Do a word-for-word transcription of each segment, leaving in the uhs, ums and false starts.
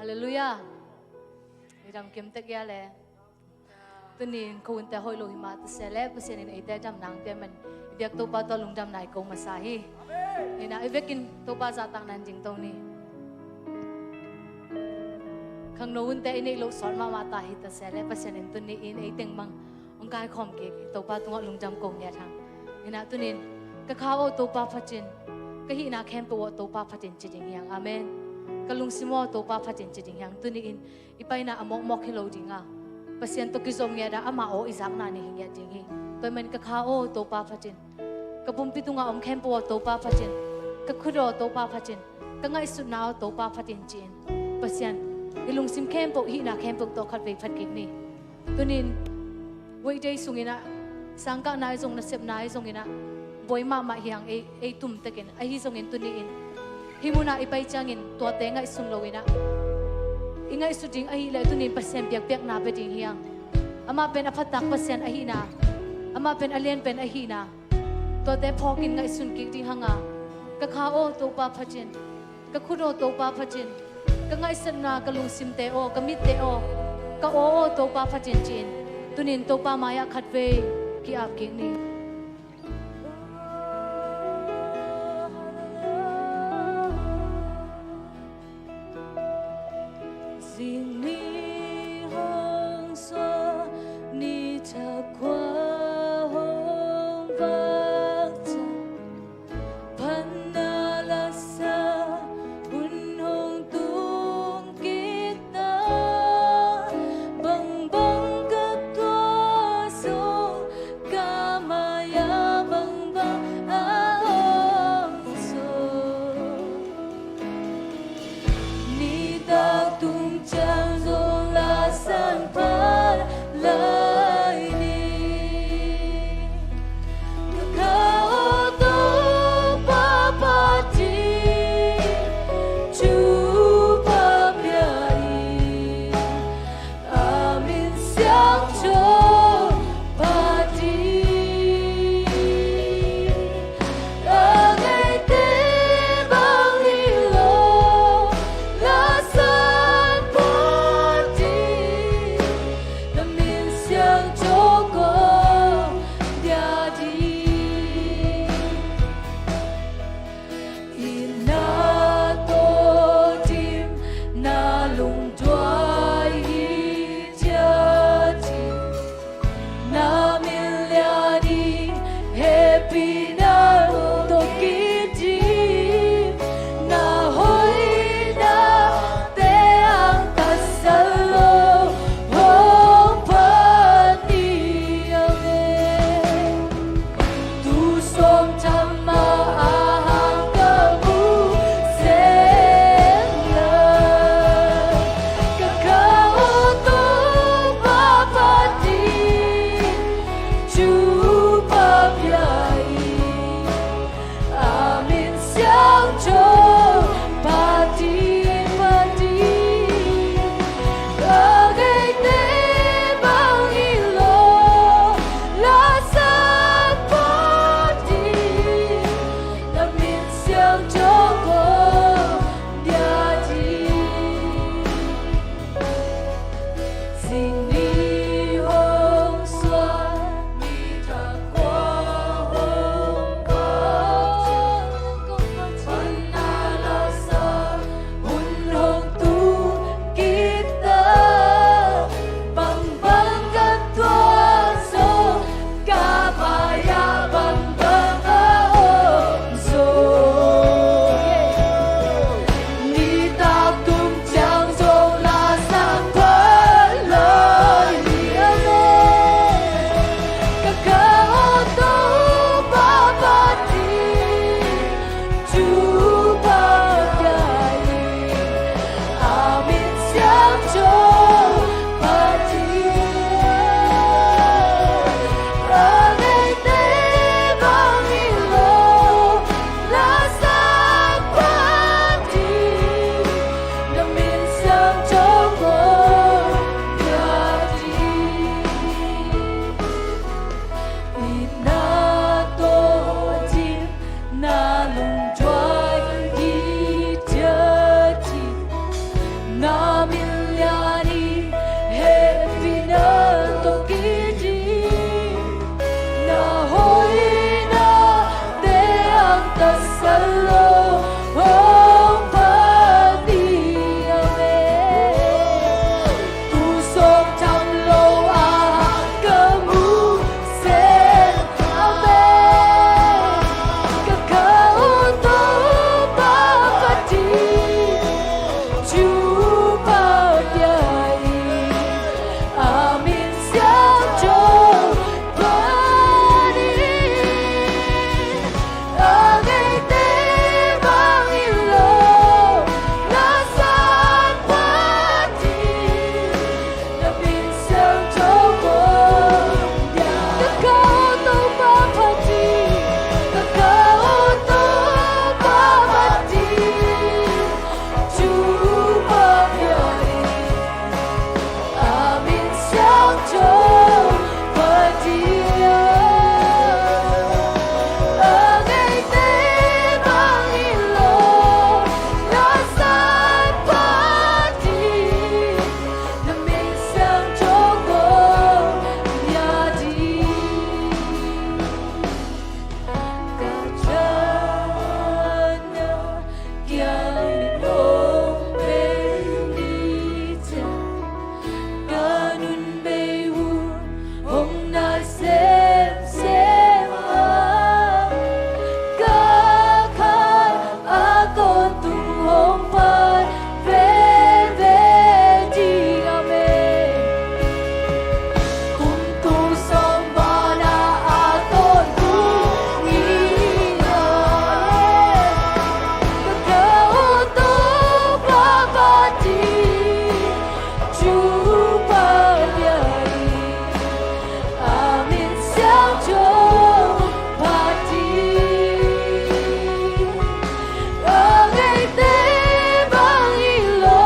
Halleluiah. I dam kim tek ia le. Tunin ko hunte hoih lo hi mah ta se le, Pasian in eite dam nang te man i biak Topa tua lungdam nai ko masa hi. Ina i vekin Topa zahtak nan ding to ni. Khangno hunte i neih loh sawt mahmah ta hi ta se le, Pasian in tuni in ei teng mang hong kaikhawm kik, Topa tungah lungdam ko ngiat hang. Ina tunin, ka kha aw Topa phatin, ka hihna khempeuh aw Topa phatin ci ding hiang. Amen. Ka lungsim aw Topa phatin ci ding hiang. Tuni in i paina a mawkmawk hi lo ding a, Pasian tawh kizom ngiat a, ama aw i zakna ni hi ngiat ding hi. Tua ahih man ka kha aw Topa phatin, ka pumpi tungah om khempeuh aw Topa phatin, ka khut aw Topa phatin, ka ngaihsutna aw Topa phatin ci-in, Pasian i lungsim khempeuh, hihna khempeuh tawh khatvei phat kik ni. Tunin weekday sungin ah, sangkahna ahi zong, nasepna ahi zongin ah, buai mahmah hiang ei, ei tum tekin, ahi zongin tuni in hih munah i pai ciangin tuate ngaihsun loin ah, i ngaihsut ding ahih leh tunin Pasian biakpiakna pia ding hiang. Amah pen a phattak Pasian ahihna, amah pen a lian pen ahihna, tuate phawkin ngaihsun kik ding hang a, ka kha aw Topa phatin, ka khut aw Topa phatin, ka ngaihsutna, ka lungsimte aw, ka mitte aw, ka aw aw Topa phatin ci-in, tunin Topa mai-ah khatvei ki-ap kik ni. Zingni hong suak, ni thak kua hong vak ciang, phatna la sa hun hong tung kik ta, bangbang ka tuah zong, ka mai-ah bangbang a om zong, nitak tung ciang zong la san pha lai ni. Ka kha aw Topa phatin, Topa pia in, a min siangtho phatin, a ngeite bang hi lo, la san phatin, na min siangtho kong dia ding. Itna tawh dim, na lungduai hi ciat hi. Na min lian in hehpihna tawh kidim, na hoihna te ang taksal lo hong phat ni. Amen. Tu sawm tham mah a hang ka mu seng lai, ka kha aw Topa phatin, Topa pia in, a min siangtho phatin, phatin, a ngeite bang hi lo, la san phatin, na min siangtho kong dia ding. Zingni hong suak, nitak kua hong vak ciang, phatna la sa hun hong tung kik ta, bangbang ka tuah zong, ka mai-ah bangbang a om zong, nitak tung ciang zong la san pha lai ni. Amen. Ka kha aw Topa phatin, Topa pia in, a min siangtho phatin, a ngeite bang hi lo, la san phatin, na min siangtho kong dia ding. Itna tawh dim, na lungduai hi ciat hi. Na Min lian i hehpihna tawh kiding, na hoihna te ang tatsat lo hong phat ni. Amen. Tu sawm tham lo a ka mu sen. Amen. Ka kha uh Topa Pathian, Topa bia hi. A min siangtho phat hi. A ngeite bang hi lo, na san phat hi. Na min siangtho kong bia hi. Ka kha uh Topa Pathian, ka kha uh Topa Pathian, Topa bia hi. A min siangtho phat hi. A ngeite bang hi lo, na san phat hi. Na min siangtho kong bia hi. Ka thahatna kiang in hong pia ni ciang, ka nun bei hun hong nai semsem a, ka kha a kong tung hong phat veve ding. Amen. Kum tul sawm bana a tawntung in a, ka kha uh Topa Pathian, Topa bia hi. A min siangtho phat hi. A ngeite bang hi lo,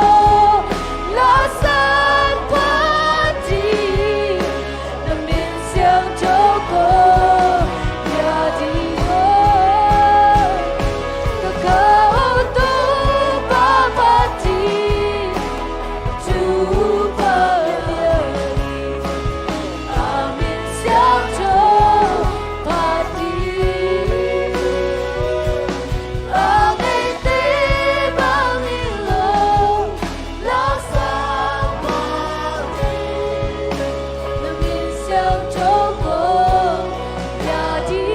na san phat hi. Na min siangtho kong bia hi. Ka kha uh Topa Pathian, Topa bia hi. A min siangtho phat hi. A ngeite bang hi lo, na san phat hi. Na min siangtho kong bia hi.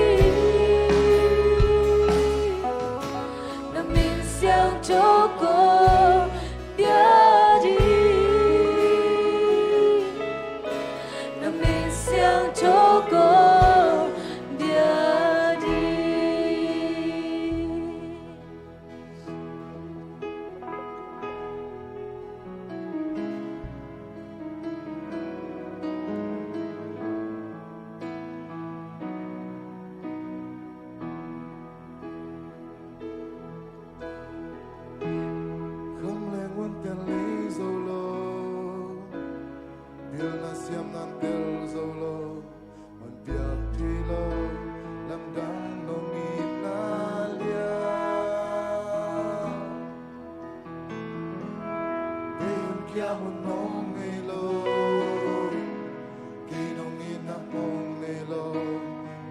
Na min siangtho kong bia hi. Na min siangtho kong bia hi. Khamleng un tel lei zo lo, pilna siamna tel zo lo, man piak thei lo, lamdang nong itna lian. Bei un kiam un nong nei lo, kei nong itna nong nei lo,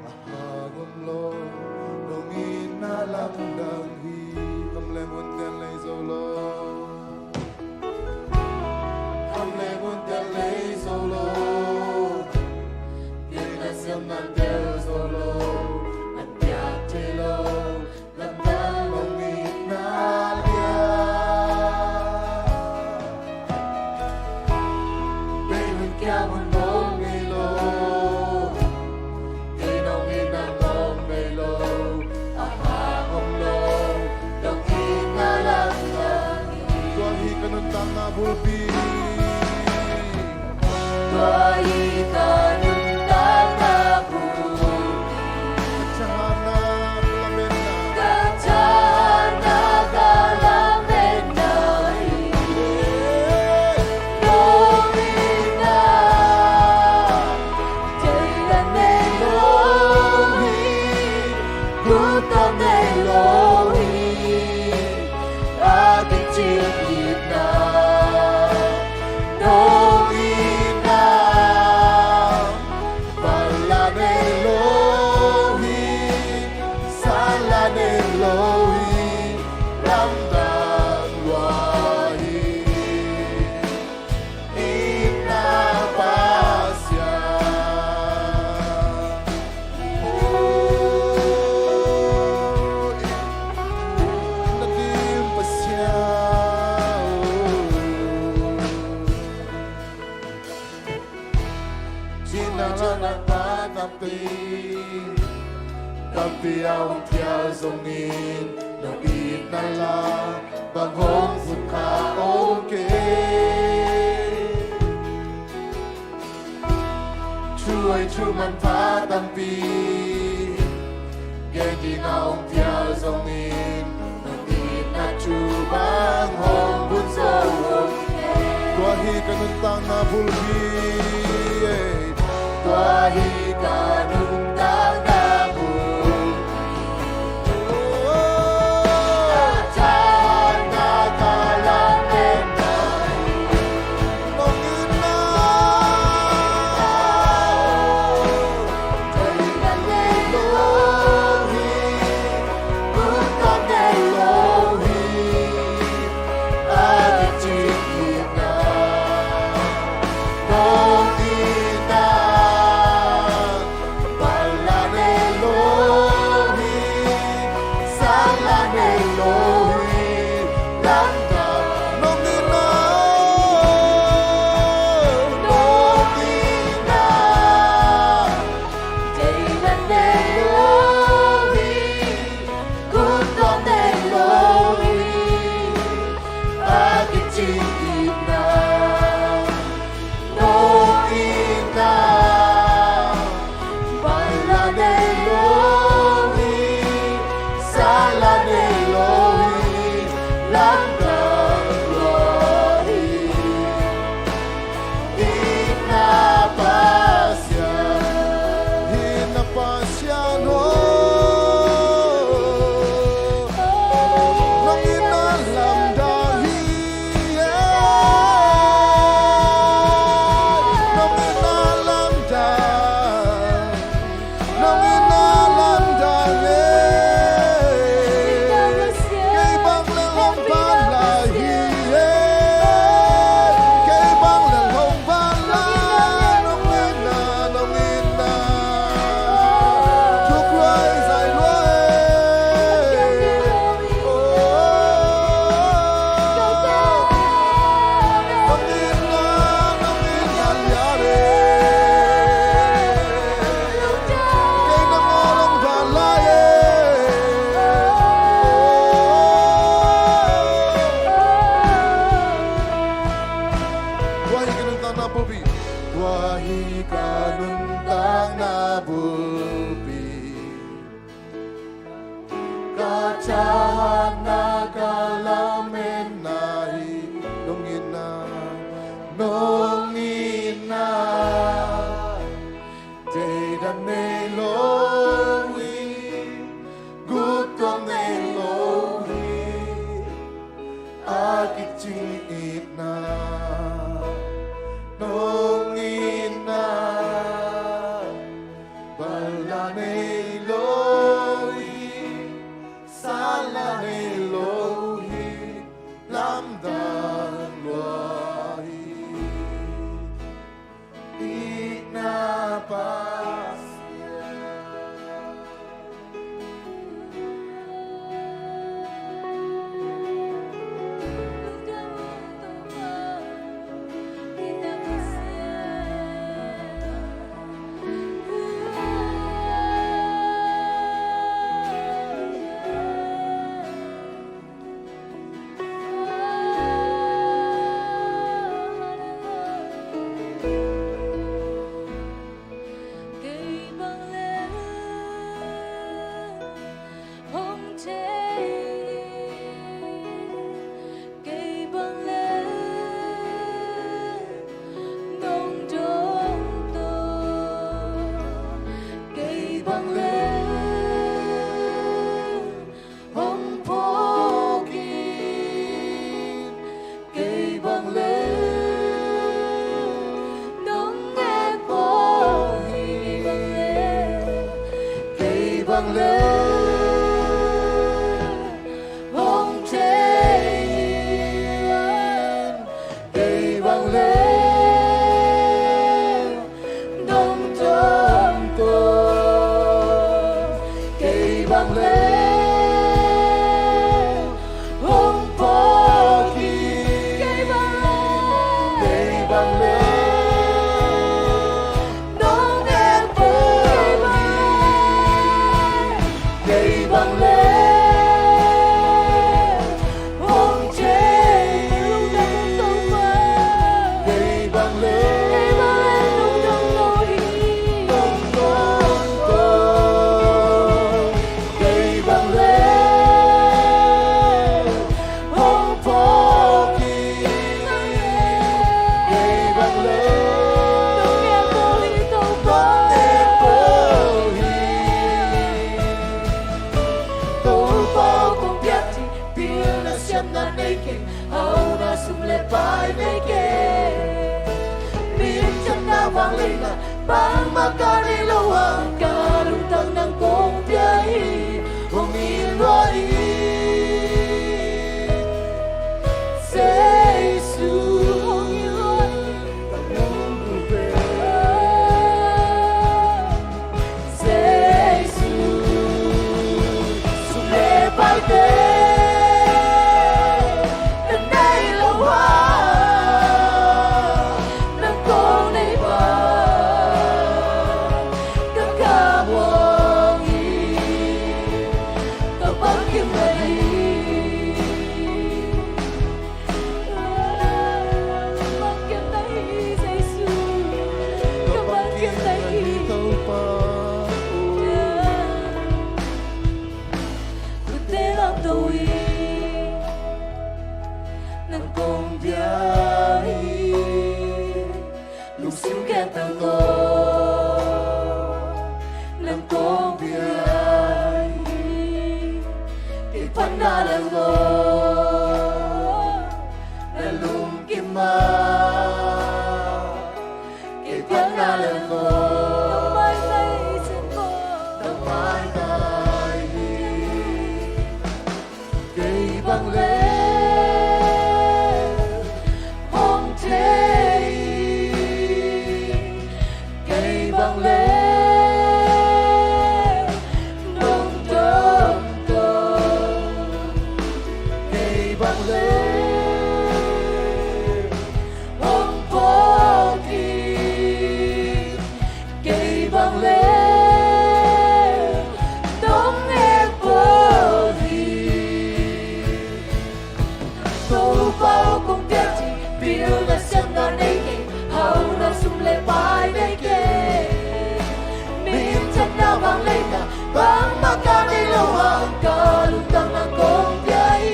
a hang om lo, nong itna lamdang hi. Khamleng un tel lei zo lo, khamleng un tel lei zo lo, pilna siamna tel zo lo, man piak thei lo, lamdang nong itna lian. Bei un kiam un nong nei lo, kei nong itna nong nei lo, a hang om lo, nong itna lamdang hi. Tua hi ka nuntakna bulpi. Tua hi ka nuntakna bulpi. Ka thahatna ka lametna. Ka thahatna ka lametna hi. Nong itna thei la nei lo hi. Guta nei lo hi. A kicing itna Tampi a hong phial zongin nong itna la bang hong phut kha om kei. Thuhoih thumanpha tampi gen ding a hong phial zongin nong itna thu bang hong phut zo om kei. Tua hi ka nuntakna bulpi. Tua hi ka nuntakna bulpi. Ka thahatna, ka lametna hi nong itna. Deihna nei lo hi, gupkhuam nei lo hi, a kicing itna. Nong itna, bal la nei lo hi, sang la nei lo hi, lamdang. Nong itna, nong itna, deihna nei lo hi, gupkhuam nei lo hi, a kicing itna. Nong itna, bal la nei lo hi, sang la nei lo hi, lamdang lua hi. Itna Pasian, itna Pasian aw. Nong itna lamdang hi e. Nong itna lamdang. Nong itna lamdang e. Kei bang lel hong pha lai hi e. Kei bang lel hong pha lai. Nong itna, nong itna. Thuk lua e, zai lua e. Oh. Nong itna, nong itna lian e. Kei nang aw hong pha lai e. Tua hi ka nuntakna bulpi. Tua hi ka nuntakna bulpi. Ka thahatna, ka lametna hi nong itna, nong itna. Deihna nei lo hi, gupkhuam nei lo hi, a kicing itna. Nong itna, bal la nei lo hi, sang la nei lo hi, lamdang lua hi. Itna Pasian. Kei bang lel hong thei, kei bang lel nong dong to, kei bang lel hong phawk in, kei bang lel nong ngen pawh hi bang lel, kei bang lel hong thei in, kei bang lel nong dong to, kei bang lel hong phawk in, kei bang lel nong ngen pawh Bangmah ka neih loh hang ka lungtang nang kong pia hi. Hong it lua in Jesu. Jesu, sum le paite ka neih loh hang nang kong neih bang ka khamuang hi. Ka bangkim na hi. Ka bangkim na hi, Jesu. Ka bangkim na hi, Topa. Khutte lamto in nang kong bia hi. Lungsim khempeuh tawh nang kong bia hi. Kei phatna lel maw, na lungkim mah. Kei phatna lel maw, na maitai hi. Kei bang le hong thei, kei bang le nong dom dom, kei bang le hong phawk hi. Kei bang le nong ngek pawl hi. Topa aw, kong piak ding pilna siamna nei kei, hauna sum le pai nei kei. Minthanna vangliatna bangmah ka neih loh hang ka lungtang nang kong pia hi.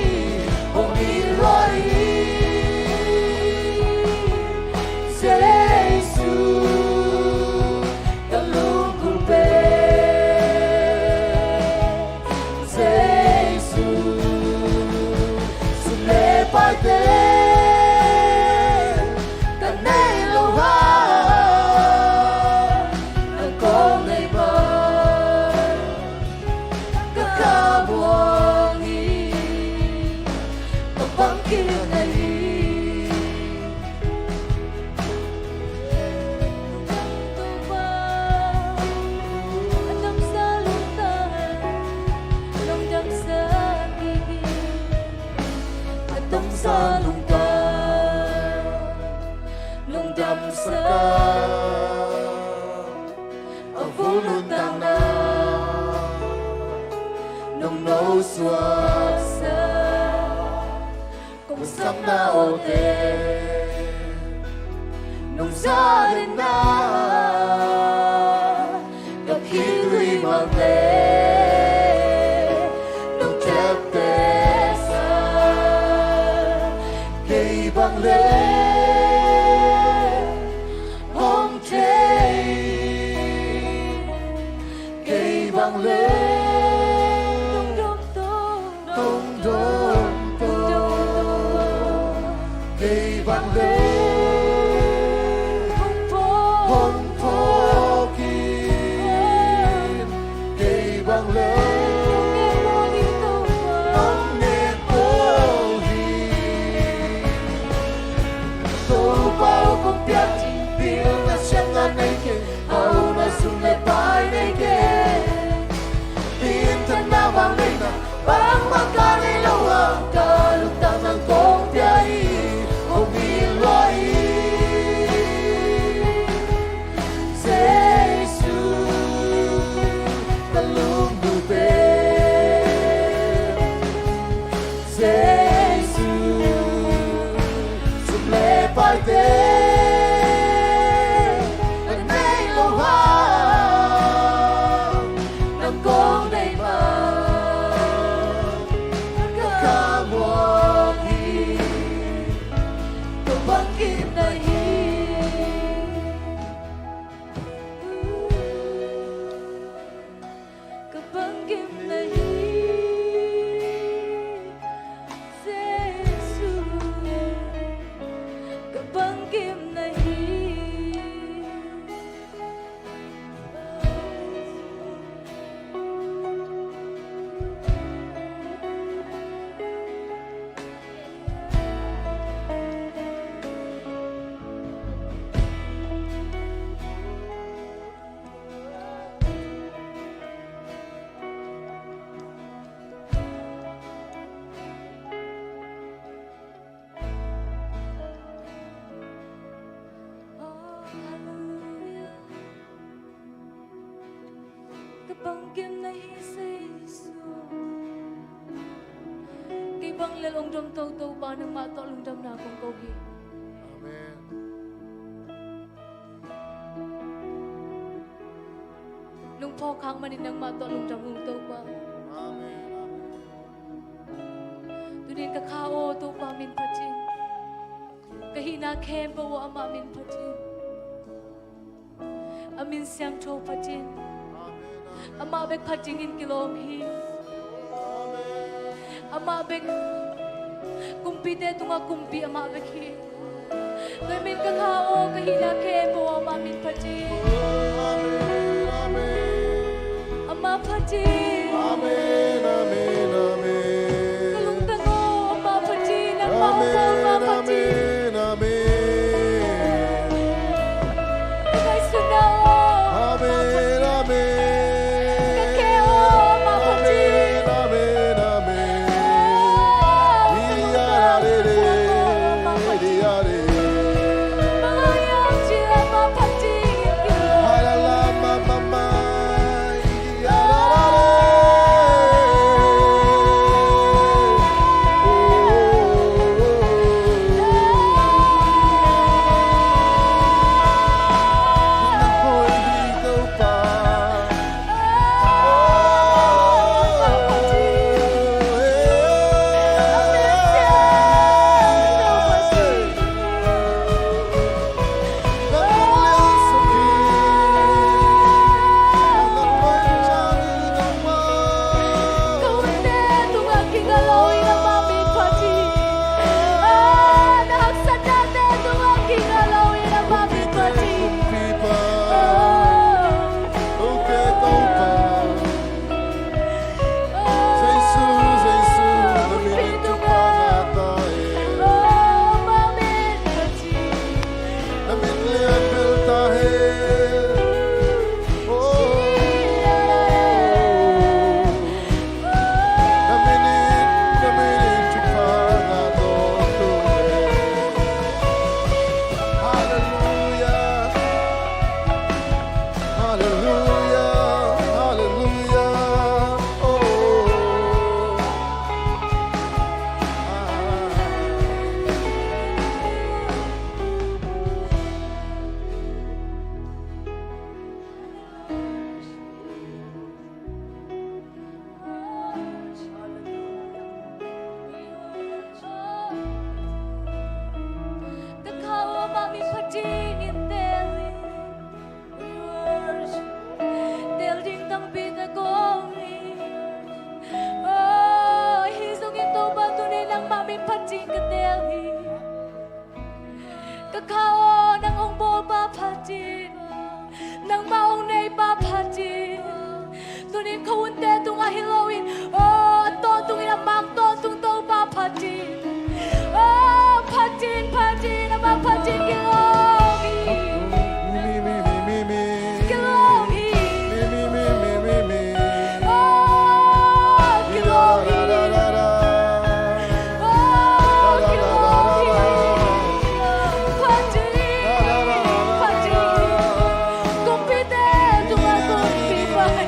Hong it lua in Jesu, ka lunggulh pen Jesu. Sum le paite ka neih loh hang nang kong neih bang ka khamuang hi. Ka bangkim na hi. A tamsa lungtang nong damsak hi. A tamsa lungtang nong damsak a, a vun nuntakna nong nosuahsak. Kong sapna awte nong za den a, ka khitui mangte nong teptehsak. Kei bang le hong thei, kei bang le nong dom dom, kei bang le hong phawk in, kei bang le hong ngek pawl hi. Topa aw, kong piak ding pilna siamna nei kei, hauna sum le pai nei kei. Minthanna vangliatna bangmah ka neih loh hang ka lungtang nang kong pia hi. Hong it lua in Jesu, ka lunggulh pen Jesu. Sum le paite ka neih loh hang nang kong neih bang ka khamuang hi. Ka bangkim na hi. Ka bangkim na hi, Jesu. Ka bangkim na hi. Lel ong dom to Topa, nangmah tawh lungdamna kong ko hi. Amen. Lungphawk khak manin nangmah tawh lungdam ung Topa. Amen, amen. Tunin ka kha aw Topa min phat in. Ka hihna khempeuh aw amah min phat in. A min siangtho phat in. Amah bek phat dingin kilawm hi. Amah bek kumpite tungah kumpi amah bek hi. Tua min ka kha aw, ka hihna khempeuh aw amah min phat in. Amah phat in. Amen, amen, amen. Ka lungtang aw, amah phat in, nangmah aw, amah phat in. Amen, amen, amen. Ka ngaihsutna aw, amah phat in. Amen, amen. Ka khe aw, amah phat in. Amen, amen, amen. Ka lungtang aw, amah phat in. Hallelujah, hallelujah, hallelujah. Oh. Ka kha aw, amah min phat dingin teel in. Teel ding tangpi tak om hi. Oh, ahi zongin Topa, tuni nangmah min phat ding ka teel hi. Ka kha aw, nang hong bawlpa phat in. Nangmah hong neipa phat in. Tunin ka hunte tungah hi loin, aw, a tawntungin a mang tawntung Topa phat in. Aw, phat in, phat in, amah phat in, kilawm hi. Kilawm hi. Aw, kilawm hi. Aw, kilawm hi. Phat in, phat in. Kumpite tungah kumpipa hi.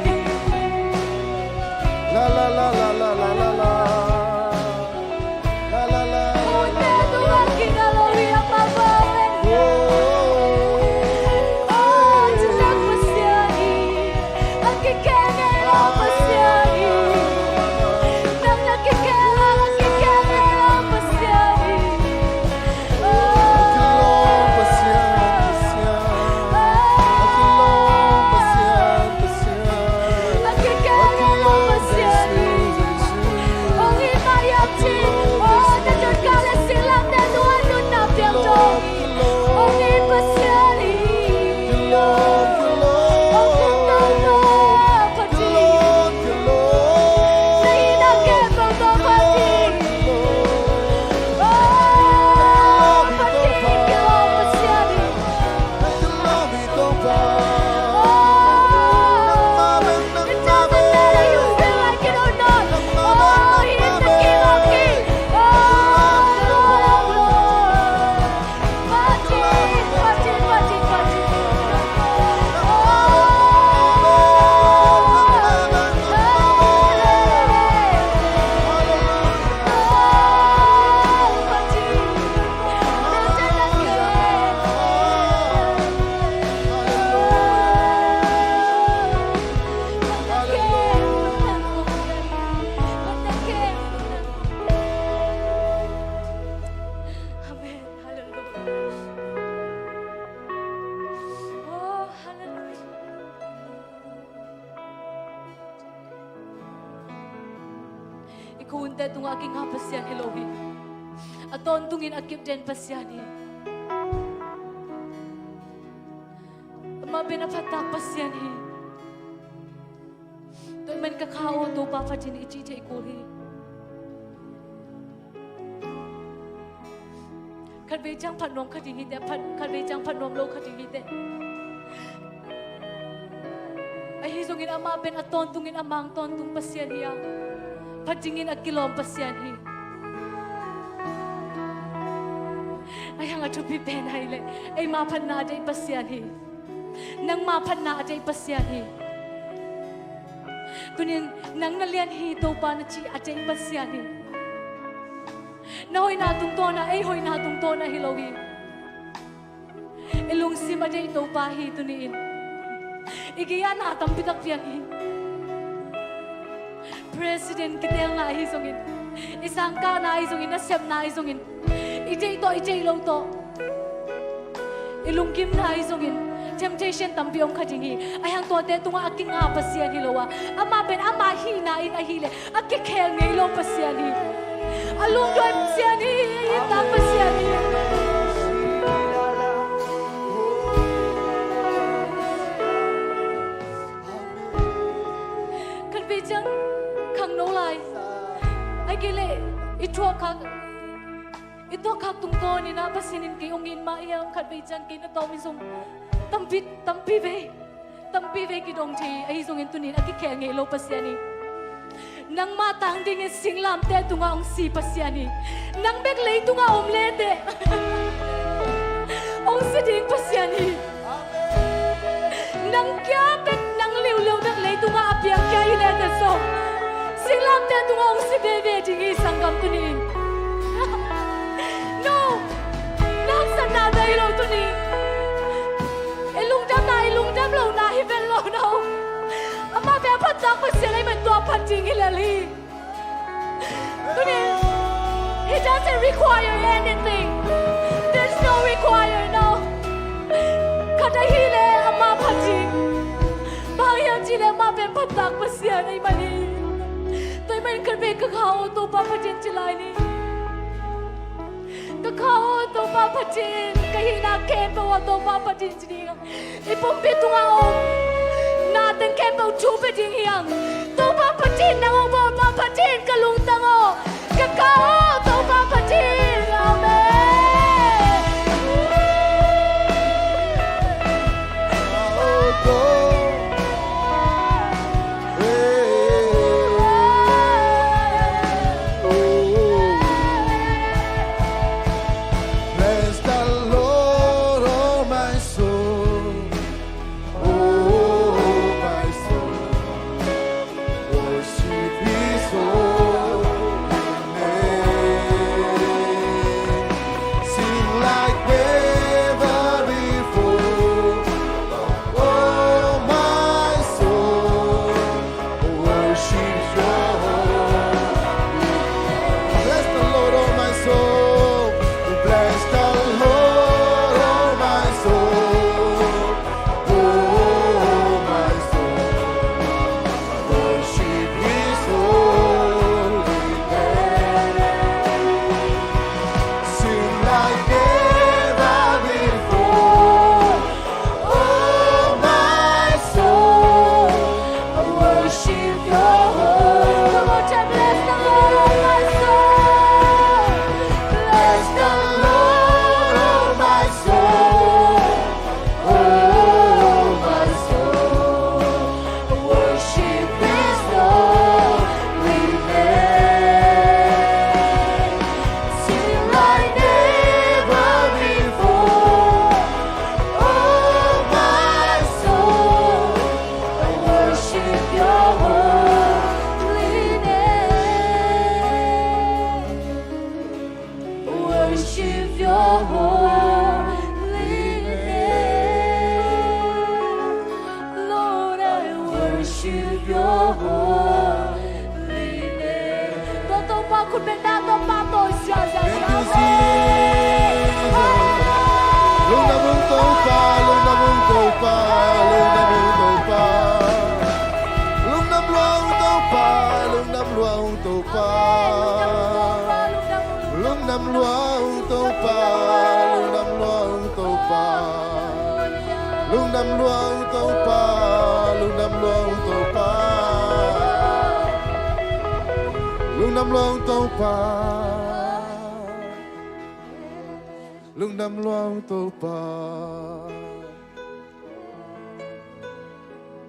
La, la, la, la, la, la, la, la. La, te tungah a kinga Pasian hi lo hi. A tawntungin a kipden Pasian hi. Amah pen a phattak Pasian hi. Tua ahih man ka kha aw Topa phat in i cih theih kul hi. Khatvei ciang phat nuam kha ding hi teh, phat, khatvei ciang phat nuam lo kha ding hi teh. Ahi zongin amah pen a tawntungin a mang tawntung Pasian hi a, phat dingin a kilawm Pasian hi. Ahi hang a thupi pen ahih leh eima phatna a deih Pasian hi. Nangma phatna a deih Pasian hi. Tunin nang na lian hi Topa na cih a deih Pasian hi. Na hoihna tungtawn a, ei hoihna tungtawn a hi lo hi. I lungsim a deih Topa hi tuni-in. I gei-ah na tampi tak piang hi. President kitelna ahi zongin, i sangkahna ahi zongin, nasepna ahi zongin, i deih tawh, i deih lo tawh, i lunggimna ahi zongin, temptation tampi om kha ding hi. Ahi hang tuate tungah a kinga Pasian hi lo a, amah pen amah hihna in ahih leh a kikhel ngei lo Pasian hi. A lungduai Pasian hi, a ittak Pasian hi. Khatvei ciang khangno lai, ahih kei leh i thuakkhak, i thuakkhak tungtawnin ah Pasian in kei hong it mah hiam, khatvei ciang kei na tawm in zong tampi, tampi vei, tampi vei kidong thei hi. Ahi zongin tunin a kikhel ngei lo Pasian hi. Nangmah tang dingin singlamteh tungah hong si Pasian hi. Nang bek leitungah om leteh hong si ding Pasian hi. Nang kia bek, nang liuliu bek leitungah a piang kia hi leteh zong singlamteh tungah hong si veve ding hi sanggam tuni-in. No, na haksatna bek hi lo tuni. I lungdamna, i lungdam lohna hi vet lo no. Amah bek a phattak Pasian ahih man tua phat ding hi lel hi. Tuni, he doesn't require anything. There's no require, no. Khat ahih leh amah phat ding. Bang hang hiam cih leh amah pen phattak Pasian ahih man hi. Tua ahih man khatvei ka kha aw Topa phat in ci lai ni. Ka kha aw Topa phat in, ka hihna khempeuh ah Topa phat in ci ding. I pumpi tungah om na teng khempeuh thu pia ding hi hang. Topa phat in, nang hong bawl pa phat in, ka lungtang aw, ka kha aw Topa phat in. Amen. Bless the Lord, oh my soul, oh my soul, worship His holy name. Sing like never before, oh my soul, worship your holy name. Bless the Lord, oh my soul. Bless the Lord, oh my soul. Oh my soul, worship His holy name. Sing like never before. Oh my soul, I worship your holy. Come on, church, bless the Lord, oh my soul. Bless the Lord, oh my soul. Oh my soul, worship His holy name. Sing like never before. Oh my soul, I worship your holy name. Worship your holy name. Lord, I worship your holy name. Tua Topa khut beng na, Topa tawh siasia. Thank you, Jesus. Lungdam ung Topa, lungdam ung Topa, lungdam ung Topa. Lungdam lua ung Topa, lungdam lua ung Topa. Lungdam lua ung Topa, lungdam lua ung Topa, lungdam lua ung Topa, lungdam lua ung Topa, lungdam lua ung Topa, lungdam lua ung Topa.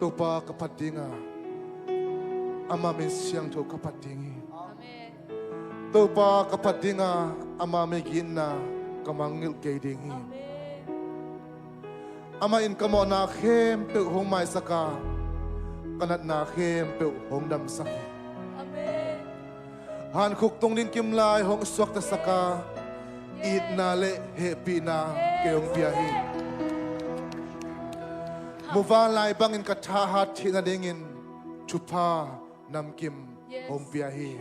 Topa ka phat ding a, ama min siangtho ka phat ding hi. Amen. Topa ka phat ding a, ama min itna ka mangngilh kei ding hi. Amen. Amah in ka mawhna khempeuh hong maisak a, ka natna khempeuh hong damsak hi. Amen. Hankhuk tung ding kimlai hong suaktasak a, itna le hehpihna kei hong pia hi. Muvanlai bangin ka thahat theih nadingin thupha namkim hong pia hi.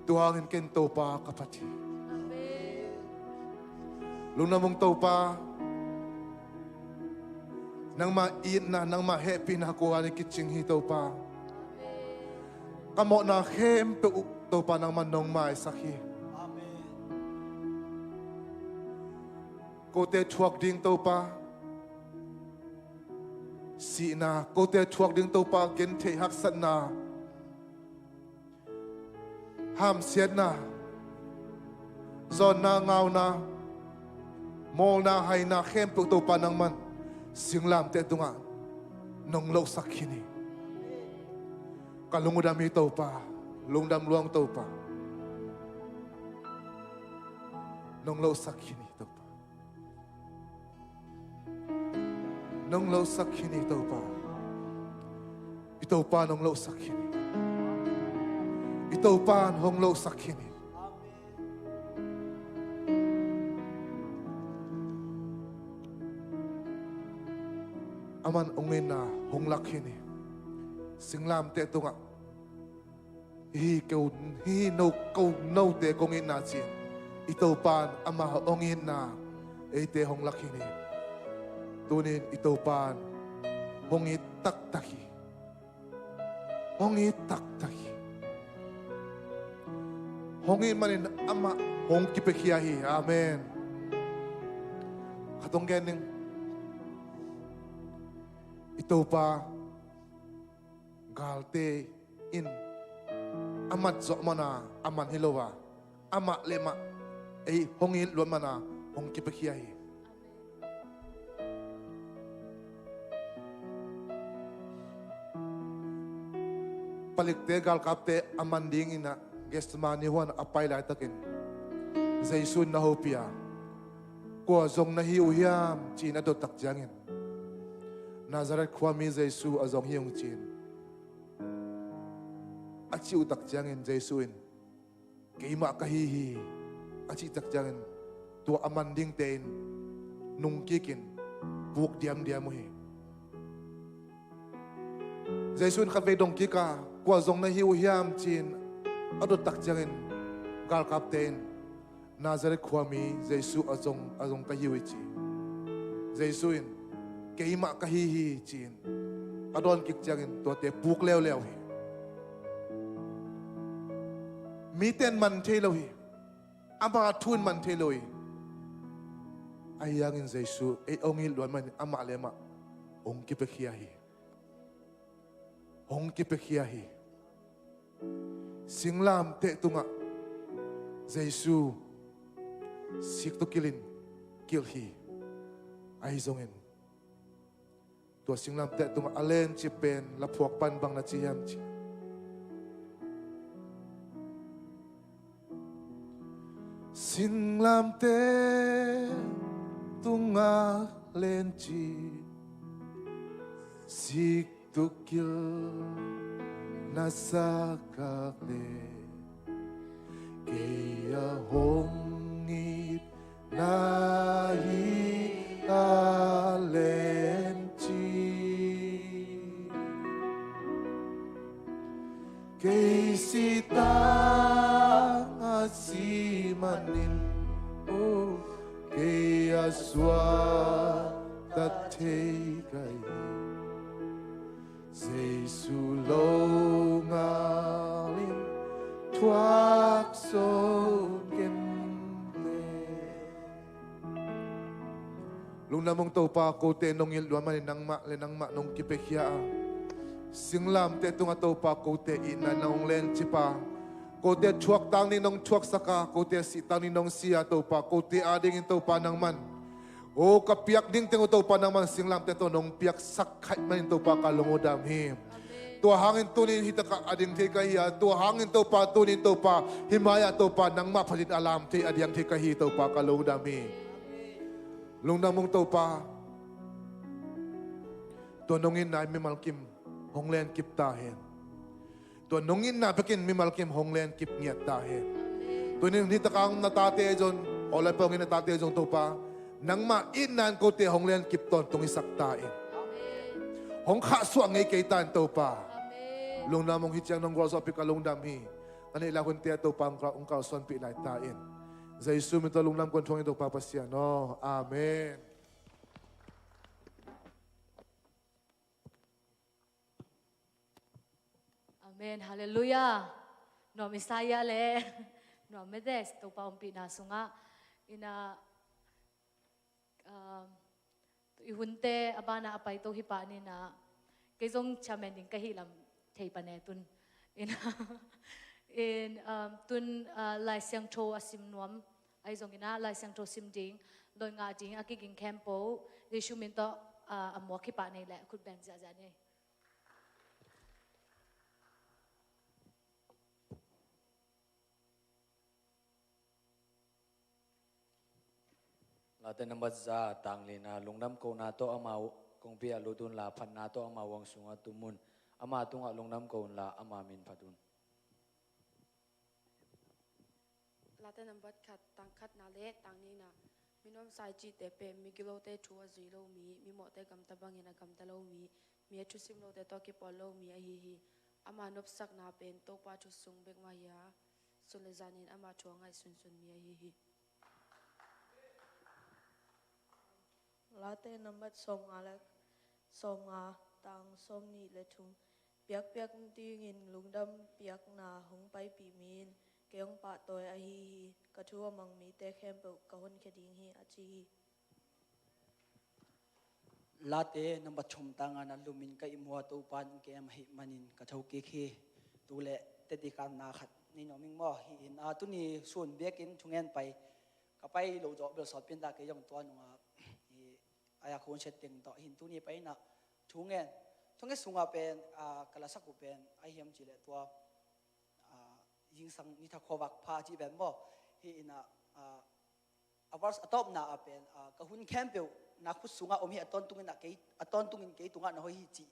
Tua hangin ken Topa ka phat hi. Lungdam ung Topa, nangmah itna, nangmah hehpihna kua ni kicing hi Topa. Ka mawhna khempeuh uh Topa nangmah nong maisak hi. Kote thuak ding Topa, sihna, kote thuak ding Topa gentheih haksatna, hamsiatna, zawnna ngauna, mawlna haina khempeuh Topa nangman singlamteh tungah nong lohsak khin hi. Ka lung uh dam hi Topa, lungdam lua ung Topa. Nong lohsak khin hi Topa. Nong lohsak khin hi Topa. I Topa nong lohsak khin hi. I Topa nong lohsak khin hi. Aman hong itna hong lak khin hi. Singlamteh tungah hi ko, hi no ko note kong itna ci-in i Topan ama hong itna eite hong lak khin hi. Tunin i Topan hong it taktak hi. Hong it taktak hi. Hong it manin amah hong kipiakhia hi. Amen. Khat hong gen ning. I Topa galte in a mat zawh mana a man hi lo a, amah le mah ei hong it luat mana hong kipiakhia hi. Palikte galkapte a man dingin ah Gethsemane huan a pai laitakin Jesu in na hopih a, kua zong na hi uh hiam ci-in a dot tak ciangin Nazareth khuami Jesu a zong hi ung ci-in a cih uh tak ciangin Jesu in keimah ka hi hi a cih tak ciangin tua a man dingte in nungkikin puk diamdiam uh hi. Jesu in khatvei dong kik a kua zong na hi uh hiam ci-in a dot tak ciangin galkapte in Nazareth khuami Jesu a zong, a zong ka hi uh hi ci. Jesu in keimah ka hi hi ci-in a dawn kik ciangin tuate puk leuleu hi. Mite in man thei lo hi. Ama thu in man thei lo hi. Ahi hangin Jesu ei hong it luat manin amah le amah hong kipiakhia hi. Hong kipiakhia hi. Singlamteh tungah Jesu sik tawh kilh in kilh hi. Ahi zongin tua singlamteh tungah a lencip pen laphuak pan bang na ci hiam ci. Singlamteh tungah lencip sik tawh kilh na sa kak leh kei a hong it na hi a lencip. Kei sitang a si manin, oh, kei a suakta thei ka hi. Jesu lo ngalin thuak so ken Lungdam ung Topa, kote nong it luat manin nangmah le nangmah nong kipiakhia a, singlamteh tungah Topa kote itna nong lencip a, kote thuak tang ding nong thuaksak a, kote sih tang ding nong si a Topa, kote adingin Topa nangman, o ka piak ding teng uh Topa nangman singlamteh tawh nong piaksak khaih manin Topa ka lung uh dam hi. Tua hangin tunin hitakah a ding thei ka hi a, tua hangin Topa tunin Topa hih mai-ah Topa nangmah phatin a lam thei a diang thei ka hi Topa ka lung uh dam hi. Lungdam ung Topa. Tua nong itna in mimal kim hong lenkip ta hen. Tua nong itna bekin mimal kim hong lenkip ngiat ta hen. Tunin hitakah na tate zong, aw lai pawngin na tate zong Topa, nangmah itna in kote hong lenkip tawntung hisak ta in. Hong khahsuah ngei kei ta in Topa. Lungdam ung, hih ciang nong gualzawhpih ka lungdam hi. Ka neih lai hunte ah Topa hong kal, hong kalsuanpih lai ta in. Jesu min tawh lungdam kong thum hi Topa Pasian aw. Amen. Amen. Halleluiah. Nuam Isaiah le nuam medes Topa ompihna sungah ina, um, i hunte a banah a paito hi pah nina, kei zong chairman ding ka hih lam thei pa ne tun. In, in, um, tun, uh, Lai Siangtho a sim nuam ahi zongina, Lai Siangtho sim ding, doi ngah ding a kiging khempeuh Jesu min tawh, uh, a muak hi pah nei le khut beng ziahziah nei. Late nambat za, tang lina, lungdam kohna tawh amau kongpi ah lut unla, phatna tawh amau huang sungah tum un. Ama tungah lungdam ko unla, ama min phat un. Late nambat khat, tang khatna le tang nihna. Min om sai cihte pen migilote thu a zui lo mi, mimawhte gamta bangin a gamta lo mi, mi a thusim lote tawh kipawl lo mi ahi hi. Ama nopsakna pen Topa thu sung bek mah hi a, sun le zanin ama thu a ngaihsunsun mi ahi hi. Late nambat sawmnga le sawmnga, tang sawmnih le thum. Piakpiak dingin lungdam piakna hong paipih mi in kei hong pahtawi ahi hi. Ka thu a mang mite khempeuh ka honkhia ding hi, a ci hi. Late nambat thum, tang ngana, lumin ka ihmu a, Topa in kem ahih manin ka thokik hi. Tu le teti kamna khat nei nuam ing maw? Hi in, a, tuni sun biakinn thungen pai ka pai lo zawh bel sawt pian ta, kei zong tua nungah hi, a, a khun set teng tawh hin tuni pai inah thungen, thungen sungah pen, a, ka lasak uh pen ahi hiam cih leh tua, a, zingsang nitha khuavak pha cih pen maw? Hi inah, a, a verse a tawpna ah pen, a, ka hun khempeuh na khut sungah om hi, a tawntungin ah kei, a tawntungin kei tungah na hoih hi cih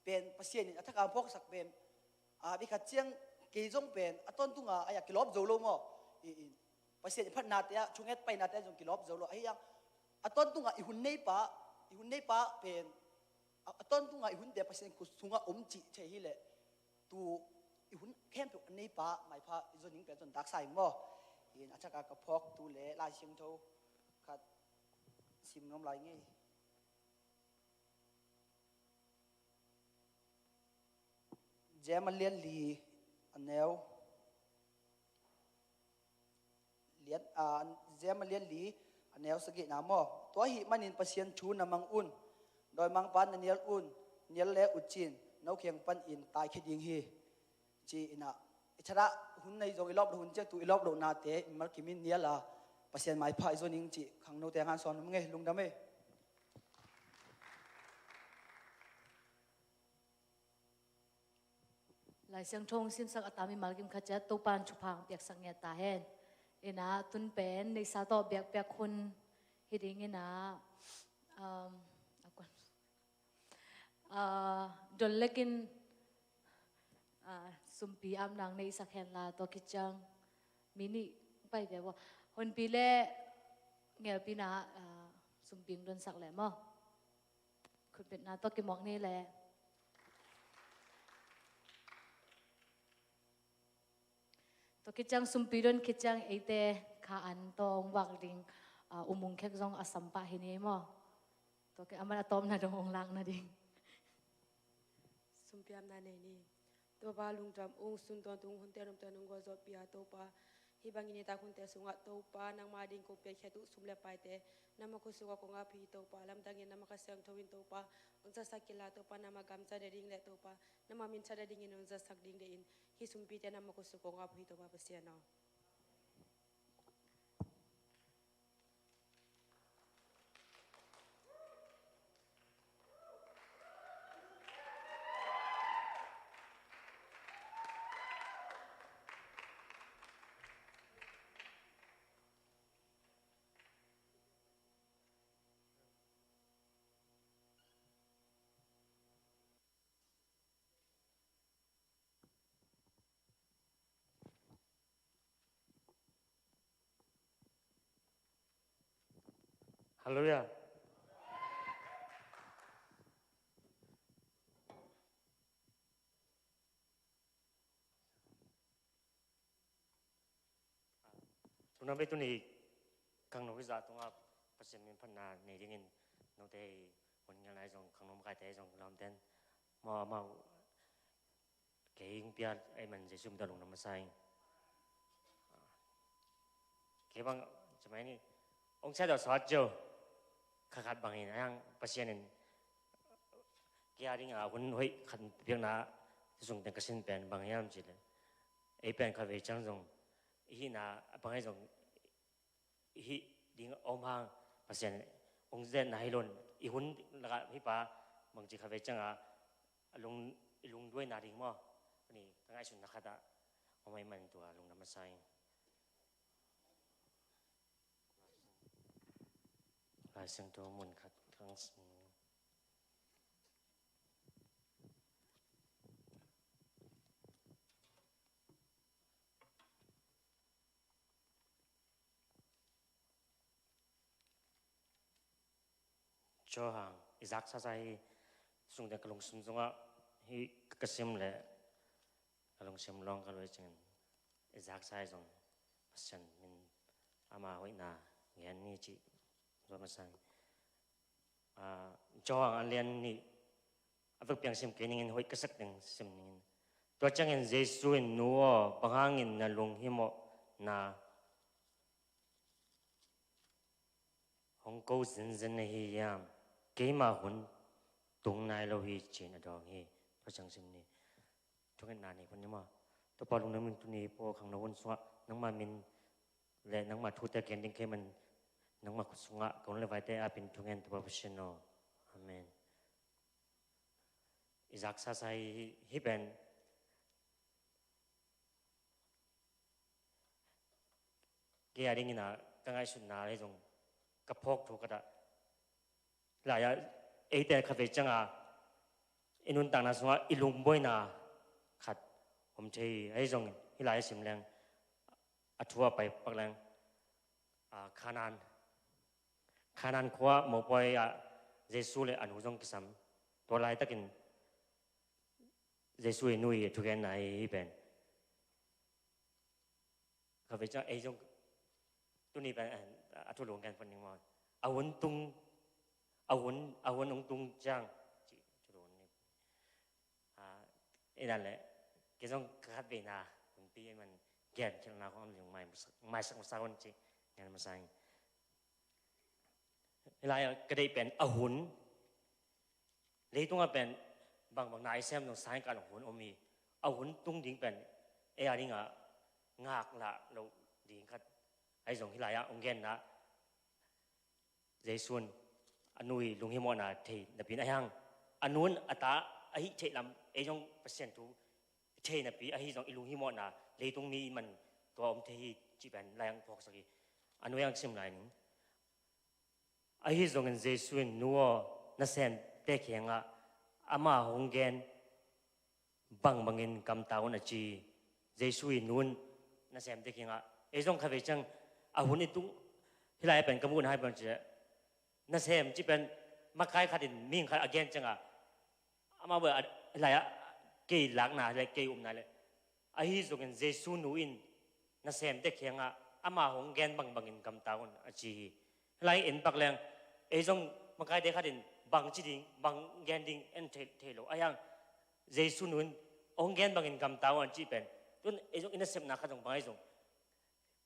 pen Pasian in a thakah phawksak pen, a, bikhat ciang kei zong pen a tawntunga a, a kilawp zo lo maw? I, i, Pasian i phatnate ah thunget painate ah zong kilawp zo lo. Ahi hang a tawntunga i hun neipa, i hun neipa pen a, a tawntunga i hunte Pasian khut sungah om cih thei hileh tu i hun khempeuh a neipa maipha i zon ning pen zon taksa ing maw? In a thakah ka phawk tu le Lai Siangtho khat sim nuam lai ngei. Jem a lian li a neu, lian, a, Jem a lian li a neu sagihna maw? Tua ahih manin Pasian thu na mang un, dawimangpa na nial un, nial le uh cin, no kiang panin taikhia ding hi. Ci inah, i thadah hun nei zong i lawp loh hun ciang tu i lawp lohnate i malkimin nial a, Pasian maipha i zon ing cih khangnote a ngan sawn nuam ngei, lungdam ei. Lai Siangtho hong simsak a tam i malkim khat ciat Topa in thupha hong piaksak ngiat ta hen. Inah tun pen neihsa tawh biakpiak hun hi ding inah, um, a kuan, a, don lekin, a, sumpi apna neihsak henla tua khit ciang mi nih pai ve vua. Honpi le ngelpina, a, sumpi hong donsak le maw? Khutbetna tawh kimuak ni le. Tua khit ciang sumpi don khit ciang eite kha an tawh hong vak ding, a, umung khek zong a sampah hi ni maw? Tua khit aman a tawpna dong hong lakna ding. Sumpi apna nei ni. Topa lungdam ung, sun tawntung hunte lungdam ung, gualzawhpih a Topa Hih bangin i tak hunte sungah Topa nangmah ding kong piakhia uh sum le paite nangmah khut sungah kong ap hi. Topa, lamdangin nangmah Kha Siangtho in Topa hong zatsak kei la, Topa nangmah gamtat nading le Topa nangmah minthan nadingin hong zatsak ding deih in, hih sumpite nangmah khut sungah kong ap hi, Topa Pasian aw. Halleluiah. Tuna bei tuni khangno hi zah tungah Pasian min phatna nei dingin note hun ngial nai zong khangno makaite zong lawmten maw, amau kei hong piat ei man Jesu min tawh lungdam masa ing. Kei bang cemai ni hong sia dawh sawt cio kha khat bangin a hiang Pasian in kei a ding a hun hoih khat piakna sung teng ka sin pen bang hiam cih leh ei pen kha vei ciang zong i hihna a bang hi zong i hih ding a om hang Pasian hong zetna hi lo in i hun lakah hih pa bangci kha vei ciang a a lung, i lungduaina ding maw? Ni ka ngaihsutna khat ah om ahih man tua lungdam masa ing. Lai Siangtho mun khat kang sing. Johan, i zaksa sa hi sungte ka lungsim zongah hi ka sim leh ka lungsim lawng ka luai cingin i zaksa hi zong Pasian min ama hoihna ngen ni cih zua masa hi. Ah, Johan a lian nih a vekpi hong sim kei ning in, hoih ka sak ding sim ning in. Tua ciangin Jesu in, "Nu aw, bang hangin na lunghimawh na hong ko zenzen na hi hiam? Keima hun tung nai lo hi," ci-in a dawng hi. Tua ciang sim ni. Thungetna nei phot ni maw? Topa lungdam ing, tuni pawl khangno hun sungah nangma min le nangma thute gen ding ka hih man nangma khut sungah ka hun le vaite apin thungen, Topa Pasian aw. Amen. I zaksa sa hi, hih pen kei a dingin a ka ngaihsutna hi zong ka phawk thu khat ah, lai-ah eite kha vei ciang a i nuntakna sungah i lungbuaina khat om thei hi. Ahi zongin hih lai a sim leng, a thu a pai pak leng, a, Kanaan, Kanaan khua mopawi ah Jesu le a nu zong kisam. Tua laitakin Jesu i nu i thugenna hi, hih pen kha vei ciang ei zong tuni pen, eh, a thulu gen phot ning maw? A hun tung, a hun, a hun hong tung ciang ci thulu ni. Ah, ei dan le kei zong ka khat veina hunpi ei man gen khialhna kong om zong mai, maisak masa hun ci ngen masa ing. Hih lai-ah ka deih pen a hun, leitungah pen bangbang na i sem zong sangkah long hun om hi. A hun tung ding pen ei a dingah ngaklah loh ding khat ahi zong hih lai-ah hong genna Jesu in a nu i lunghimawhna thei napi in a hiang a nu in a ta a hih theih lam ei zong Pasian thu thei napi ahi zong i lunghimawhna leitung mi i man tua om thei hi cih pen lai-ah hong phawksak hi. A nu hiang sim lai ning. Ahi zongin Jesu in, "Nu aw, nasemte kiangah ama hong gen bangbangin gamta un," a ci hi. Jesu i nu in nasemte kiangah, ei zong kha vei ciang a hun i tung, hih lai-ah pen ka muhna hai bang ci leh nasem cih pen makai khat in mihing khat a gen ciangah amau bel a, lai-ah kei lakna le kei upna le. Ahi zongin Jesu nu in nasemte kiangah ama hong gen bangbangin gamta un a ci hi. Lai en pak leng ei zong makaite khat in bang ci ding, bang gen ding en thei, thei lo. A hiang Jesu nu in hong gen bangin gamta un a cih pen tun ei zong i nasepna khat zong bang ahi zong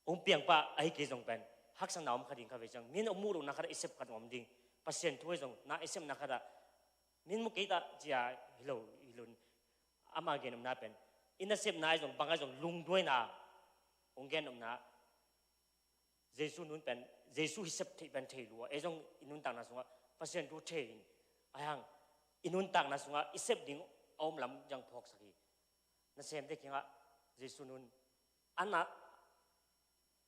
hong piangpa ahi kei zong pen haksatna om kha ding kha ve ciang, min hong muh lohna khat ah i sep khat om ding. Pasian thu ahi zong na i sepna khat ah min mu kei ta cia hi lo, hi lo in, ama gen omna pen i nasepna ahi zong bang ahi zong lungduaina hong gen omna. Jesu nun pen, Jesu hi sep theih pen thei lua. Ei zong i nuntakna sungah Pasian thu thei in, ahi hang i nuntakna sungah i sep ding a om lam zong phawksak hi. Nasemte kiangah Jesu nun a na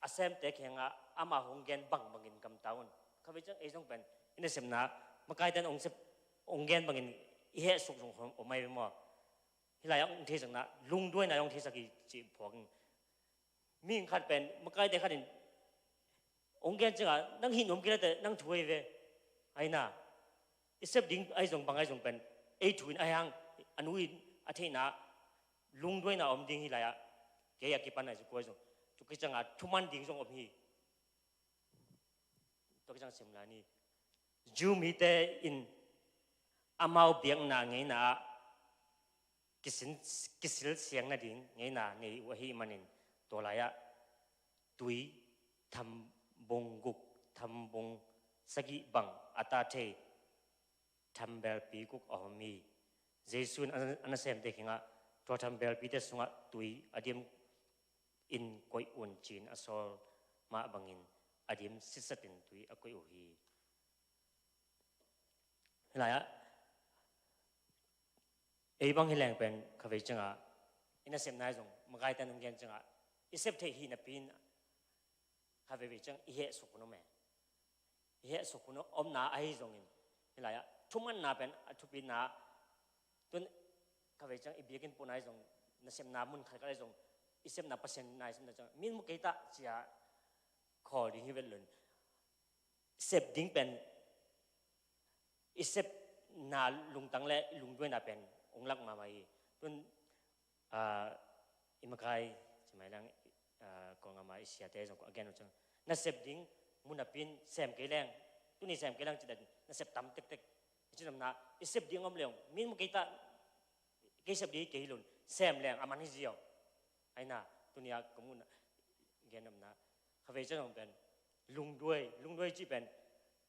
a semte kiangah ama hong gen bangbangin gamta un. Kha ve ciang ei zong pen i nasepna makaite in hong sep, hong gen bangin i hehsuk zong om ahi ve maw? Hih lai-ah hong theisakna, lungduaina hong theisak hi cih phawk in. Mi khat pen makaite khat in hong gen ciangah nang hih nuam kei late nang thu ahi ve. Ahi na, i sep ding ahi zong bang ahi zong pen ei thu in ahi hang a nu in a theihna lungduaina om ding hi lai-ah, kei a kipan ahi zong kua ahi zong, tua kei ciangah thuman ding zong om hi. Tua kei ciang sim lai ni. Jew mite in amau biakna ngeina ah kisin, kisil siang nading ngeina nei uh ahih manin, tua lai-ah tui thambung guk, thambung sagih bang a ta thei thambelpi guk a om hi. Jesu in a, a nasemte kiangah tua thambelpite sungah tui a dim in koih un ci-in a sawl mah bangin a dim sitsatin tui a koih uh hi. Hih lai-ah ei bang hi leng pen kha vei ciangah i nasepna ahi zong makaite in hong gen ciangah i sep theih hi napi in kha veivei ciang i hehsuk hun om e. I hehsuk hun omna ahi zongin, hih lai-ah thumanna pen a thupina. Tun kha vei ciang i biakinn pawlna ahi zong, nasepna mun khat khat ahi zong, i sepna Pasian na i sepna ciang min mu kei ta cia khawl ding hi vet lun. Sep ding pen i sepna lungtang le i lungduaina pen hong lak mahmah hi. Tun, ah, i makai ci mai leng, ah, Kawlgam a i siate zong a gen uh ciang, na sep ding mun napi in sem kei leng, tuni sem kei leng ci dan na sep tam tektek. I ci namna i sep ding om leng min mu kei ta, kei sep ding kei hi lun sem leng a man hi ziau. Ahi na, tuni a ka muhna gen namna kha vei ciang zong pen lungduai, lungduai ci pen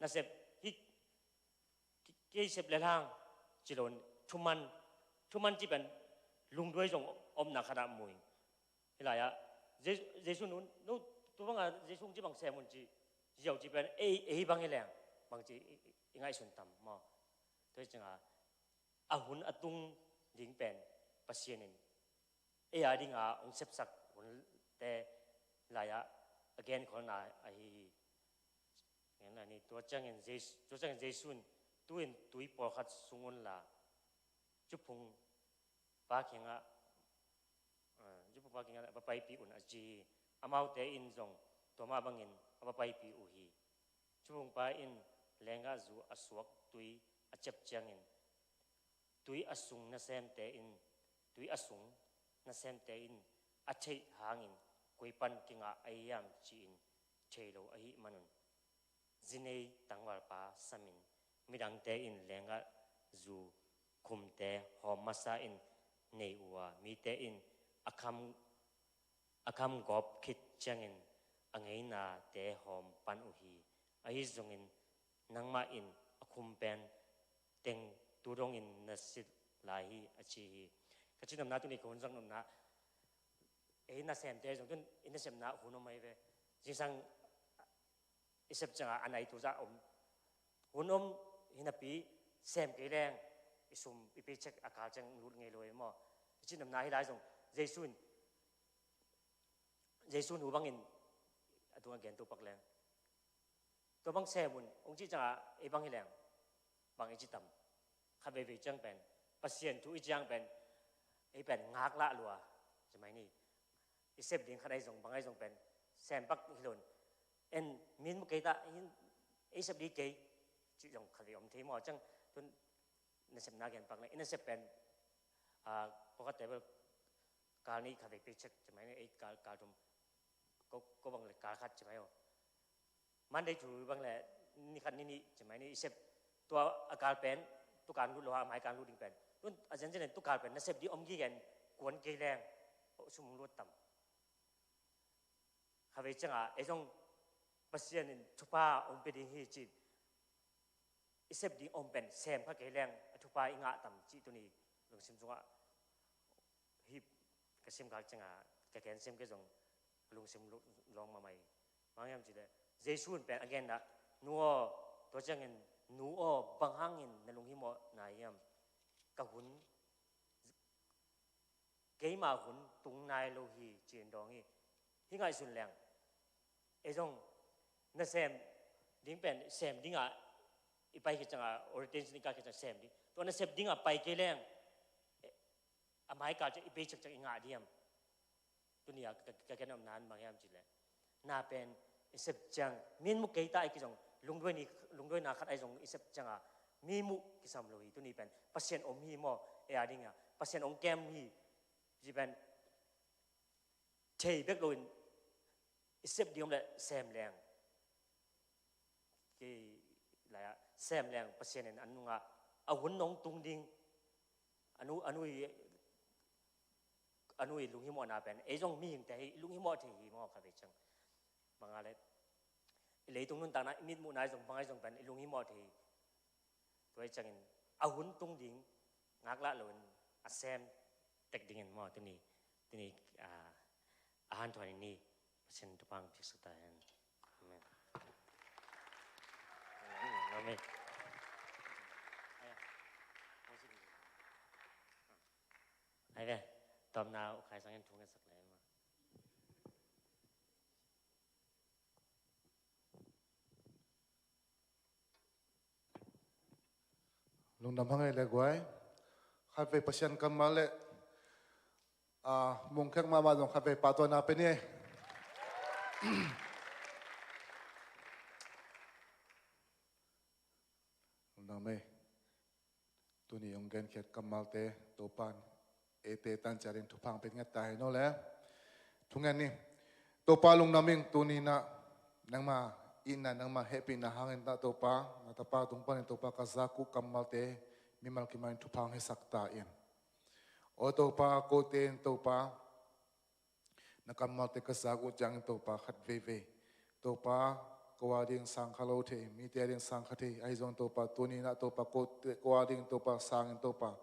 na sep hi, kei sep le hang ci lo in, thuman, thuman ci pen lungduai zong omna khat ah mu ing. Hih lai-ah Jesu, Jesu nun, no, tu bangah Jesu ci bang sem un ci ziau ci pen ei, ei bang hi leng bang ci i, i ngaihsun tam maw? Tua hi ciangah a hun a tung ding pen Pasian in ei a dinga hong sepsak hunte lai-ah a genkholhna ahi hi. Tua ciangin Jesu, tua ciangin Jesu in, tu-in tui pawlkhat sung unla, cuphung pa kiangah, ah, cuphung pa kiangah va paipih un a ci hi. Amaute in zong tua mah bangin a va paipih uh hi. Cuphung pa in lenggahzu a suak tui a ciap ciangin, tui a sung nasemte in, tui a sung nasemte in a theih hangin koi pan kingah a hiam ci-in thei lo ahih manun, zinei tangvalpa samin midangte in lenggahzu khumte hawm masa in nei uh a, mite in a kham, a kham gawp khit ciangin a ngeinate hawm pan uh hi. Ahi zongin nangmah in a khum pen teng tu dongin na sit lai hi a ci hi. Ka ci nopna tuni ka hun zang nopna, ei nasemte zong tun i nasepna hun om ahi ve. Zingsang i sep ciangah a nai tu zah om. Hun om hi napi sem kei leng i sum i paycheck a kal ciang lut ngei lo hi maw? I ci nopna hi lai zong Jesu in, Jesu nu bangin a tungah gen tu pak leng. Tua bang sem un hong cih ciangah ei bang hi leng bang i ci tam? Kha veivei ciang pen Pasian thu i ciang pen ei pen ngaklah lua ci mai ni. I sep ding khat ahi zong bang ahi zong pen sem pak hi lon. En min mu kei ta, ei sep ding kei cih zong kha vei om thei maw? Ciang tun nasepna gen pak leng, i nasep pen, ah, pawlkhat table kal nih kha vei paycheck ci mai ni, ei kal, kal thum, ko, ko bang le kal khat ci mai aw. Monday to bang le ni khat ni nih ci mai ni, i sep tua a kal pen, tu kan lut lo a mai kan lut ding pen. Tun a zenzen tu kal pen na sep ding om gige in kuan kei leng sum hong lut tam? Khavei ciangah ei zong Pasian in thupha hong pia ding hi ci-in i sep ding om pen sem kha kei leng a thupha i ngah tam cih tuni lungsim sungah hih ka simkhak ciangah ka gen sem kei zong ka lungsim lawng mahmah hi. Bang hiam cihleh Jesu in pen a genna, nu aw, tua ciangin nu aw, bang hangin na lunghimawh nai hiam? Ka hun, keima hun tung nai lo hi ci-in dawng hi. Hih ngaihsun leng ei zong nasem ding pen sem dingah i pai khit ciangah, orientation i kah khit ciangah sem ding, tua nasep dingah pai kei leng a maikal ciang i bei ciakciak i ngah diam? Tuni a ka, ka, ka gen omna in bang hiam cihleh na pen i sep ciang mi in mu kei ta i kizong, lungduai ni, lungduaina khat ahi zong i sep ciangah mi muh kisam lo hi. Tuni pen Pasian om hi maw, ei a dingah Pasian hong kem hi ci pen thei bek loin i sep ding om leh sem leng, kei lai-ah sem leng Pasian in an nungah a hun nong tung ding, a nu, a nu i, a nu i lunghimawhna pen ei zong mihingte hi, i lunghimawh thei hi maw, khavei ciang. Bang a le i leitung nuntakna i mitmuhna i zong bang a i zong pen i lunghimawh thei hi. Tua hi ciangin a hun tung ding ngaklah loin a sem tek dingin maw, tuni, tuni, ah, a hanthawn i ni. Pasian thupha hong piaksak ta hen. Amen. Amen. Ai ve, tawpna U Khai Sang in thu ngetsak le maw. Lungdam hang ei le guai. Khatvei Pasian kammal le, ah, mungkhek mahmah zong khatvei pahtawi na pe ni ei. Lungdam ei. Tuni hong genkhiat kammalte Topa'n eite tancia ding thupha hong pia nget ta hen aw le. Thungen ni. Topa lungdam ing, tuni-in ah nangma itna, nangma hehpihna hangin ah Topa, na tapa tung panin Topa ka zak uh kammalte mimal kim ah in thupha hong hisak ta in. Aw Topa, kote in Topa na kammalte ka zak uh ciangin Topa khat veivei, Topa, ko a ding sang kha lo thei, mite a ding sang kha thei ahi zong Topa, tuni-in ah Topa, kote, ko a ding Topa sangin Topa,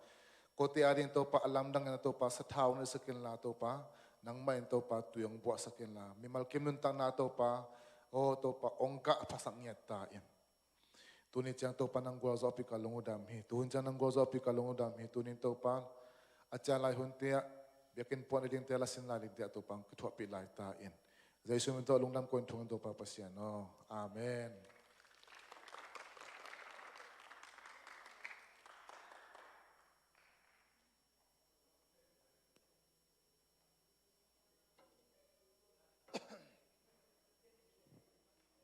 kote a ding Topa a lamdangin ah Topa sathau na sak inla Topa, nangmah in Topa tui hong buahsak inla, mimal kim nuntakna Topa, aw Topa, hong gah phasak ngiat ta in. Tuni ciang Topa nang gualzawhpih ka lungdam hi. Tuhun ciang nang gualzawhpih ka lungdam hi. Tuni-in Topa a cian lai hunte ah biakinn puan a dingte, lasin lai dingte ah Topa hong kithuahpih lai ta in. Jesu min tawh lungdam ko in, thungen Topa Pasian aw. Amen.